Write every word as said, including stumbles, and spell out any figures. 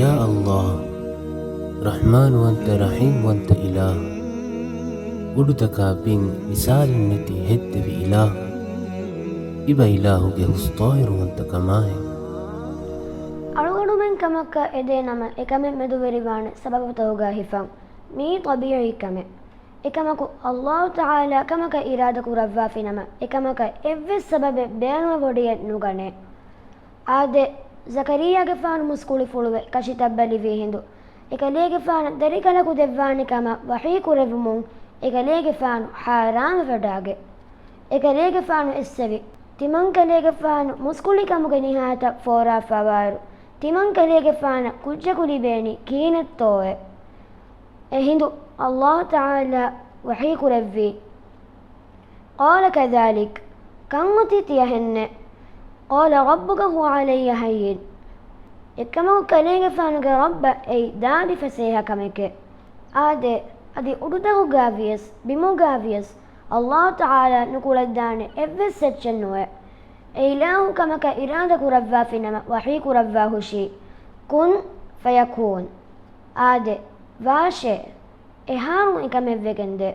ޔާ ﷲ، ރަޙްމާންވަންތަ ރަޙީމްވަންތަ އިލާހު، އުޑުތަކާ ބިން މިސާލެއް ނެތި ހެއްދެވި އިލާހު، އިބަ އިލާހުގެ ހުސްޠާހިރުވަންތަ ކަމާއި. އަޅުގަނޑުމެން ކަމަކަށް އެދޭ ނަމަ، އެކަމެއް މެދުވެރިވާނެ ސަބަބުތަކުގަ ހިފަން. މީ ޠަބީޢީ ކަމެއް. އެކަމަކު، ﷲ ތަޢާލާ ކަމަކަށް އިރާދަ ކުރައްވާފިނަމަ، އެކަމަކަށް އެއްވެސް ސަބަބެއް ބޭނުންވެވޮޑިއެއް ނުގަނޭ. އާދެ، ޒަކަރިއްޔާގެފާނު މުސްކުޅިފުޅުވެ ކަށިތައްބަލިވީ ހިނދު، އެކަލޭގެފާނަށް ދަރިކަލަކު ދެއްވާނެ ކަމަށް ވަޙީ ކުރެއްވުމުން، އެކަލޭގެފާނު ހައިރާންވެވަޑާގެ. އެކަލޭގެފާނު އެއްސެވި، ތިމަންކަލޭގެފާނު މުސްކުޅިކަމުގެ ނިހާތައް ފޯރާފަވާއިރު، ތިމަންކަލޭގެފާނަށް ކުއްޖަކު ލިބޭނީ ކިހިނެއްތޯއޭ؟ އެހިނދު ﷲ ތަޢާލާ ވަޙީ ކުރެއްވީ، قال كذلك، ކަންއޮތީ ތިޔަހެންނޭ. قال ربك هو علي هين، އެކަމަކު ކަލޭގެފާނުގެ ރައްބަށް އެއީ ދާދި ފަސޭހަ ކަމެކޭ. އާދެ، އަދި އުޑުތަކުގަ ވިޔަސް، ބިމުގަ ވިޔަސް، ﷲ ތަޢާލާ ނުކުޅައްދާނެ އެއްވެސް އެއްޗެއް ނުވޭ. އެ އިލާހު ކަމަކަށް އިރާދަ ކުރައްވާފިނަމަ ވަޙީ ކުރައްވާ ހުށީ، كن فيكون. އާދެ، ވާށޭ، އެހާރުން އެކަމެއްވެގެންދޭ.